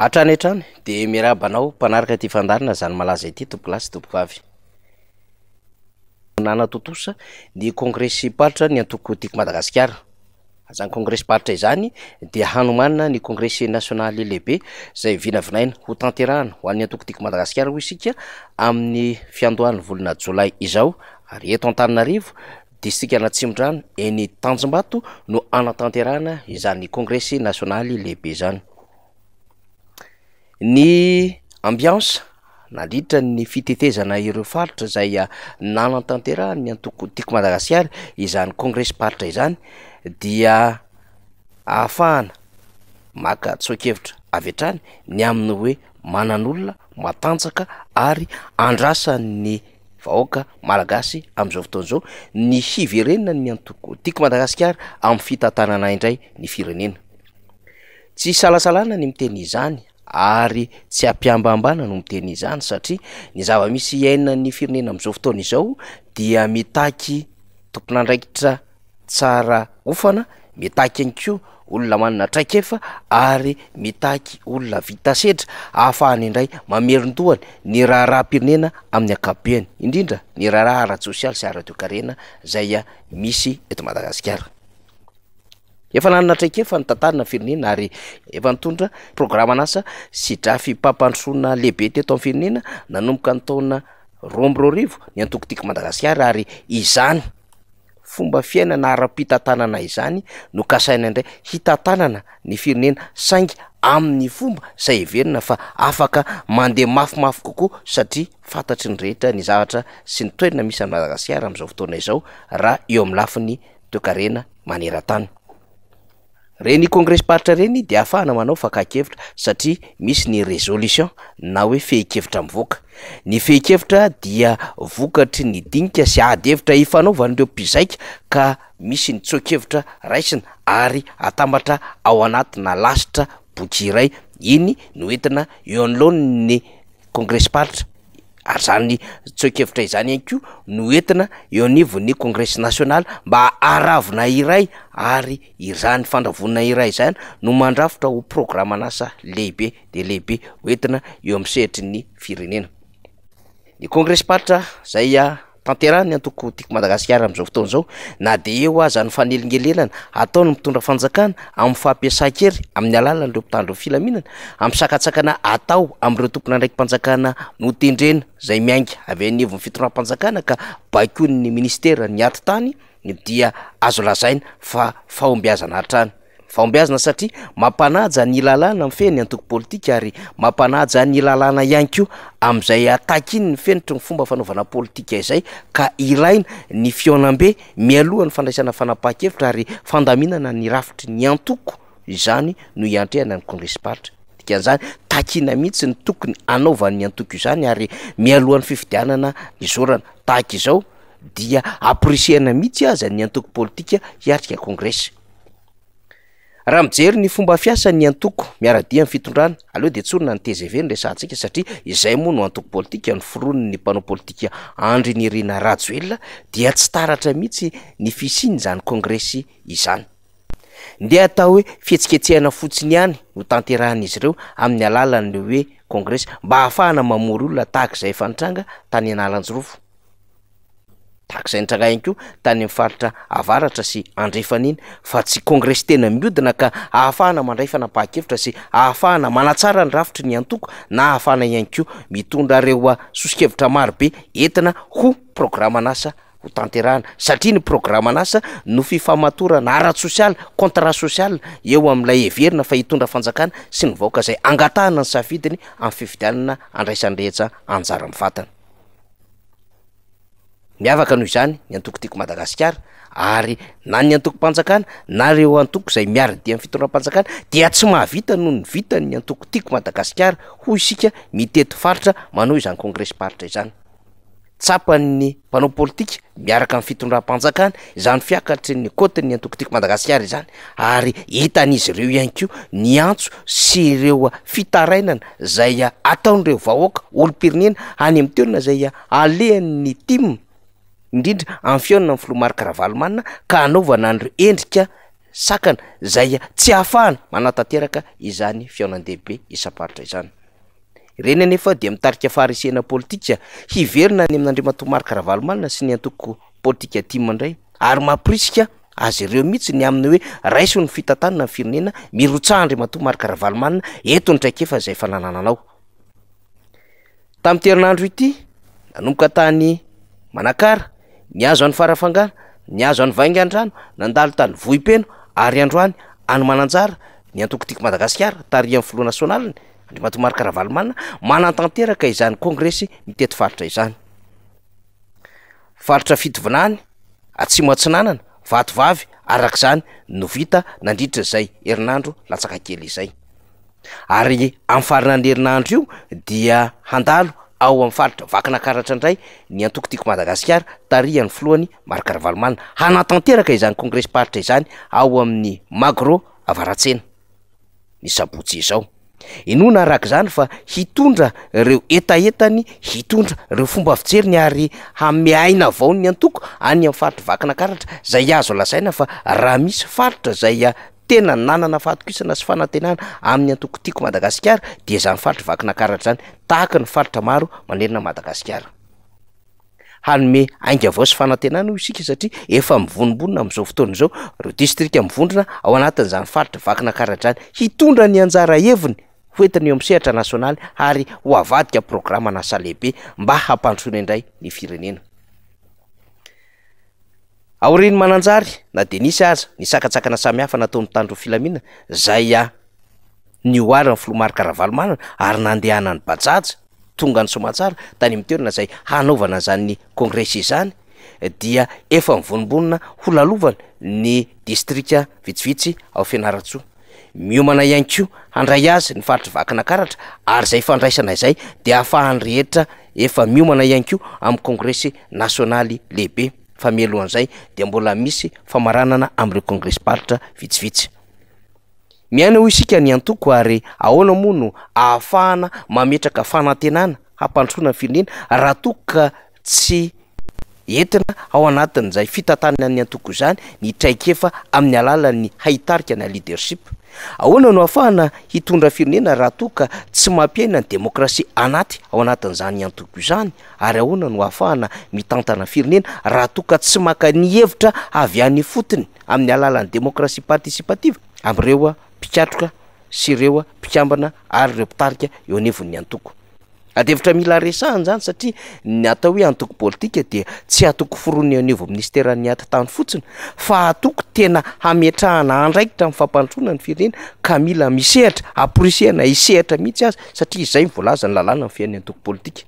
Hatrany hatrany dia miarahaba anao mpanaraka ity fandaharana Zany Malaza ity tompokolahy sy tompokovavy. Nanatontosa ny kongresim-paritra ny antoko Tiako Madagasikara. Izany kongresim-paritra izany dia hanomanana ny kongresy nasionaly lehibe izay vinavinaina ho tanterahana ho an'ny antoko Tiako Madagasikara hoy isika amin'ny fiandohan'ny volana jolay izao ary eto Antananarivo, distrikan'Atsimondrano eny Tanjombato no hanatanterahana izany kongresy nasionaly lehibe izany. Ny ambiance nandritra ny fitetezana ireo faritra izay nanatanterahan'ny antoko Tiako Madagasikara izany kongresim-paritra izany dia ahafahana maka tsoa-kevitra avy hatrany ny amin'ny hoe manan'olona matanjaka ary andrasan'ny vahoaka malagasy amin'izao fotoana izao ny hiverenan'ny antoko Tiako Madagasikara amin'ny fitantanana indray ny firenena. Tsy isalasalana ny miteny izany ary tsy ampiambambana no miteny izany satria ny zava-misy iainan'ny firenena amin'izao fotoana izao dia mitaky tompon'andraikitra tsara ofana, mitaky ihany koa olona manana traikefa ary mitaky olona vita sedra ahafahany indray mamerin-dohany ny raharaham-pirenena amin'ny ankapobeny, indrindra ny raharaha ara-tsosialy sy ara-toekarena izay misy eto Madagasikara. Efa nanana traikefa ny tantarana firenena ary efa nitondra programan'asa sy drafi-pampandrosoana lehibe teto amin'ny firenena nanomboka ny taona 2002 ny antoko Tiako Madagasikara ary izany fomba fiainana ara-pitantanana izany no kasaina indray hitantanana ny firenena saingy amin'ny fomba izay heverina fa afaka mandeha mafimafy kokoa satria fantatry ny rehetra ny zavatra sy ny toerana misy an'i Madagasikara amin'izao fotoana izao raha eo amin'ny lafiny toekarena maneran-tany. Ireny kongresim-paritra ireny dia ahafahana manao fakan-kevitra satria misy ny résolution na hoe fehin-kevitra mivoaka. Ny fehin-kevitra dia vokatry ny dinika sy ady hevitra ifanaovan'ireo mpizaika ka misy ny tsoa-kevitra raisina ary atambatra ao anatina lasitra boky iray. Iny no entina eo anoloan'ny kongresim-paritra. Ary izany tsoa-kevitra izany ihany koa no entina eo anivon'ny kongresy nasionaly mba haravona iray ary izany fandravonana iray izany no mandrafitra ho programan'asa lehibe dia lehibe hoentina eo amin'ny sehatry ny firenena. Ny kongresim-paritra izay Tanterahin'ny antoko Tiako Madagasikara amin'izao fotoana izao na dia eo aza ny fanelingelenana ataon'ny mpitondra fanjakana amin'ny fampiasan-kery amin'ny alalan'ireo mpitandro ny filaminana, amin'ny sakantsakana atao amin'ireo tompon'andraiki-panjakana notendrena izay miainga avy anivon'ny fitondram-panjakana ka baikoin'ny minisiteran'ny atitany dia azo lazaina fa fahombiazana hatrany. Fahombiazana satria mampanaja ny lalàna mifehy ny antoko politika ary mampanaja ny lalàna ihany koa amin'izay takian'ny fenitry ny fomba fanaovana politika izay ka ilaina ny fihaonambe mialoha ny fandraisana fanapahan-kevitra ary fandaminana ny rafitry ny antoko izany no hiantrehana ny kongresim-paritra. Dikan'izany, takiana mihitsy ny tokony hanaovan'ny antoko izany ary mialohan'ny fifidianana izorana tahaka izao dia amporisihana mihitsy aza ny antoko politika hiatrika kongresy. Raha mijery ny fomba fiasan'ny antoko miara-dia amin'ny fitondrana, aleo dia tsorina ny tgv no resahantsika satria izay moa no antoko politika noforonin'ny mpanao politika Andry Nirina Rajoelina dia tsy taratra mihitsy ny fisian'izany kongresy izany. Ndeha atao hoe fihetsiketsehana fotsiny ihany no tanterahan'izy ireo amin'ny alalan'ilay hoe kongresy mba hahafahana mamory olona tahaka izay efa nitranga tany Analanjirofo. Tahaka izay nitranga ihany koa tany amin'ny faritra avaratra sy andrefana iny fa tsy kongresy tena mihodina ka ahafahana mandray fanapahan-kevitra sy ahafahana manatsara ny rafitry ny antoko na ahafahana ihany koa mitondra ireo soso-kevitra marobe entina ho programan'asa ho tanterahana satria ny programan'asa no fifamatorana ara-tsosialy, contrat social, eo amin'ilay heverina fa hitondra fanjakana sy ny vahoaka izay angatahana ny safidiny amin'ny fifidianana andraisan'ny rehetra anjara mivantana. Miavaka noho izany ny antoko Tiako Madagasikara ary na ny antokom-panjakana na ireo antoko izay miara-dia amin'ny fitondram-panjakana dia tsy mahavita noho ny vitan'ny antoko Tiako Madagasikara hoy isika mitety faritra manao izany kongresim-paritra izany. Tsapan'ny mpanao politika miaraka amin'ny fitondram-panjakana izany fiakatry ny kaotin'ny antoko Tiako Madagasikara izany ary hitan'izy ireo ihany koa ny antso sy ireo fitarainana izay ataon'ireo vahoaka olom-pirenena any amin'ny toerana izay alehan'ny tim, indrindra amin'ny fihaonana amin'ny filoha Marc Ravalomanana ka hanaovana an'ireo endrika. sakana izay tsy ahafahana manatanteraka izany fihaonan-dehibe isam-paritra izany. Ireny anefa dia mitarika faharesena politika hiverina any amin'Andriamatoa Marc Ravalomanana sy ny antoko politika tim indray ary mamporisika azy ireo mihitsy ny amin'ny hoe raiso ny fitantanana ny firenena, mirotsaha Andriamatoa Marc Ravalomanana eto ny traikefa izay efa nanananao. Tamin'ity herinandro ity, nanomboka tany Manakara, nihazo an'i Farafangana, nihazo an'i Vaingandrano, nandalo tany Vohipeno ary androany any Mananjara ny antoko Tiako Madagasikara tarihan'ny filoha nasionaliny, Andriamatoa Marc Ravalomanana, manatanteraka izany kongresy mitety faritra izany. Faritra Fitovinany, Atsimo Atsinanana, Vatovavy araka izany no vita nandritra izay herinandro latsaka kely izay. Ary amin'ny faran'ny herinandro io dia handalo ao amin'ny faritra Vakinakaratra indray ny antoko Tiako Madagasikara tarihan'ny filohany Marc Ravalomanana hanatanteraka izany kongresim-paritra izany ao amin'ny Magro Avaratsena. ny sabotsy izao. Inoana araka izany fa hitondra ireo hetahetany, hitondra ireo fomba fijeriny ary hanome aina vao ny antoko any amin'ny faritry Vakinakaratra izay azo lazaina fa raha misy faritra izay tena nanana fahatokisana sy fanantenana amin'ny antoko Tiako Madagasikara dia izany faritry Vakinakaratra izany tahaka ny faritra maro manerana an'i Madagasikara. Hanome ainga vao sy fanantenana hoy isika satria efa mivonombonona amin'izao fotoana izao ireo distrika mivondrona ao anatin'izany faritra Vakinakaratra izany hitondra ny anjara heviny hoentina eo amin'ny sehatra nasionaly ary ho avadika programan'asa lehibe mba hampandrosoana indray ny firenena. Aorian'ny Mananjary, na dia nisy aza ny sakantsakana samihafa nataon'ny mpitandro ny filaminana izay nihoaran'ny filoha Marc Ravalomanana ary nandehanan'ny Bajaj, tonga any Soamantsara tany amin'ny toerana izay hanaovana izany kongresy izany dia efa mivonombonona ho lalovana ny distrika vitsivitsy ao Fianarantsoa. Miomana ihany koa handray azy ny faritry Vakinakaratra ary izay fandraisana izay dia ahafahan'ny rehetra efa miomana ihany koa amin'ny kongresy nasionaly lehibe fa mialohan'izay dia mbola misy famaranana amin'ireo kongresim-paritra vitsivitsy. Miaina hoy isika ny antoko ary ahoana moa no ahafahana mametraka fanantenana hampandrosoana ny firenena raha toa ka tsy entina ao anatin'izay fitantanana ny antoko izany ny traikefa amin'ny alalan'ny haitarika na leadership? Ahoana no ahafahana hitondra firenena raha toa ka tsy mampiaina ny demokrasia anaty ao anatin'izany antoko izany? Ary ahoana no ahafahana mitantana firenena raha toa ka tsy maka ny hevitra avy any ifotony amin'ny alalan'ny demokrasia participative amin'ireo mpikatroka sy ireo mpikambana ary ireo mpitarika eo anivon'ny antoko. Adihevitra mila resahana izany satria ny atao hoe antoko politika dia tsy antoko foronina eo anivon'ny minisiteran'ny atitany fotsiny fa antoko tena hametrahana andraikitra amin'ny fampandrosoana ny firenena ka mila misehatra, amporisihana hisehatra mihitsy aza satria izay no voalazan'ny lalàna mifehy ny antoko politika.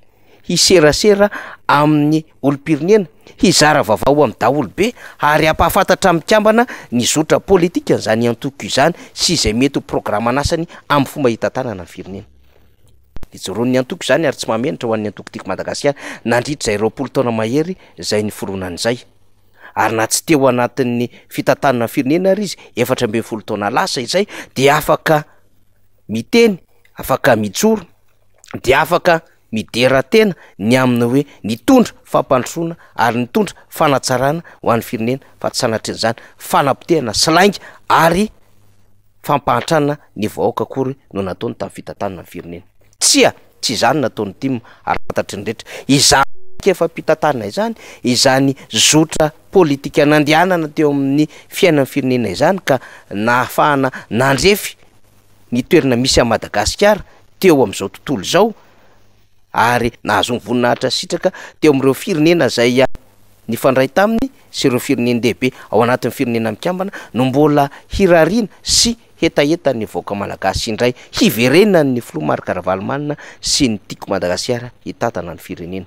hiserasera amin'ny olom-pirenena, hizara vaovao amin'ny daholobe ary hampahafantatra amin'ny mpikambana ny zotra politikan'izany antoko izany sy izay mety ho programan'asany amin'ny fomba hitantanana ny firenena. Nijoroan'ny antoko izany ary tsy mahamenatra ho an'ny antoko Tiako Madagasikara nandritra izay 20 taona mahery izay niforonany izay. Ary na tsy teo anatin'ny fitantanana ny firenena ary izy 14 taona lasa izay dia afaka miteny, afaka mijoro, dia afaka midera tena ny amin'ny hoe nitondra fampandrosoana ary nitondra fanatsarana ho an'ny firenena fa tsy sanatrian'izany fanapotehana sy lainga ary fampahantrana ny vahoaka akory no nataony tamin'ny fitantanana ny firenena. Tsia, tsy izany nataon'ny tim ary fantatry ny rehetra. Izany traikefam-pitantanana izany, izany zotra politika nandehanana teo amin'ny fiainan'ny firenena izany ka nahafahana nandrefy ny toerana misy an'i Madagasikara teo amin'izao tontolo izao ary nahazoany voninahitra sitraka teo amin'ireo firenena izay nifandray taminy sy ireo firenen-dehibe ao anatin'ny firenena mikambana no mbola hirariana sy hetahetan'ny vahoaka malagasy indray hiverenan'ny filoha Marc Ravalomanana sy ny Tiako Madagasikara hitantana ny firenena.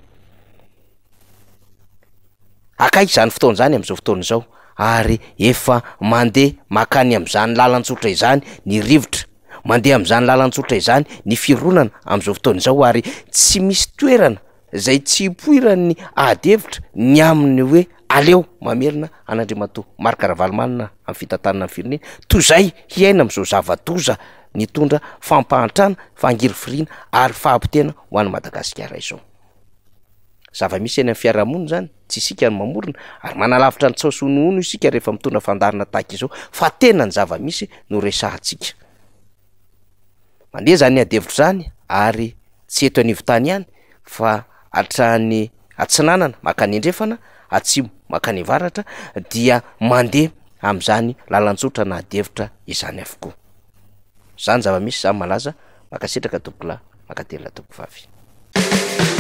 Akaiky izany fotoana izany amin'izao fotoana izao ary efa mandeha mankany amin'izany lalan-tsotra izany ny rivotra, mandeha amin'izany lalan-tsotra izany ny fironana amin'izao fotoana izao ary tsy misy toerana izay tsy hipoiran'ny ady hevitra ny amin'ny hoe aleo mamerina an'Andriamatoa Marc Ravalomanana amin'ny fitantanana ny firenena toy izay hiaina amin'izao zava-doza nitondra fampahantrana, fangirifiriana ary fahapotehana ho an'i Madagasikara izao. Zava-misy eny amin'ny fiarahamonina izany, tsy isika no mamorona, ary manalavitra ny tsaho sy honohono isika rehefa mitondra fandaharana tahaka izao, fa tena ny zava-misy no resahantsika. Mandeha izany adihevitra izany ary tsy eto anivon-tany ihany fa hatrany atsinanana mankany andrefana, atsimo mankany avaratra dia mandeha amin'izany lalan-tsotra na adihevitra izany avokoa. Zany zava-misy zany malaza, mankasitraka tompokolahy, mankatelina tompokovavy.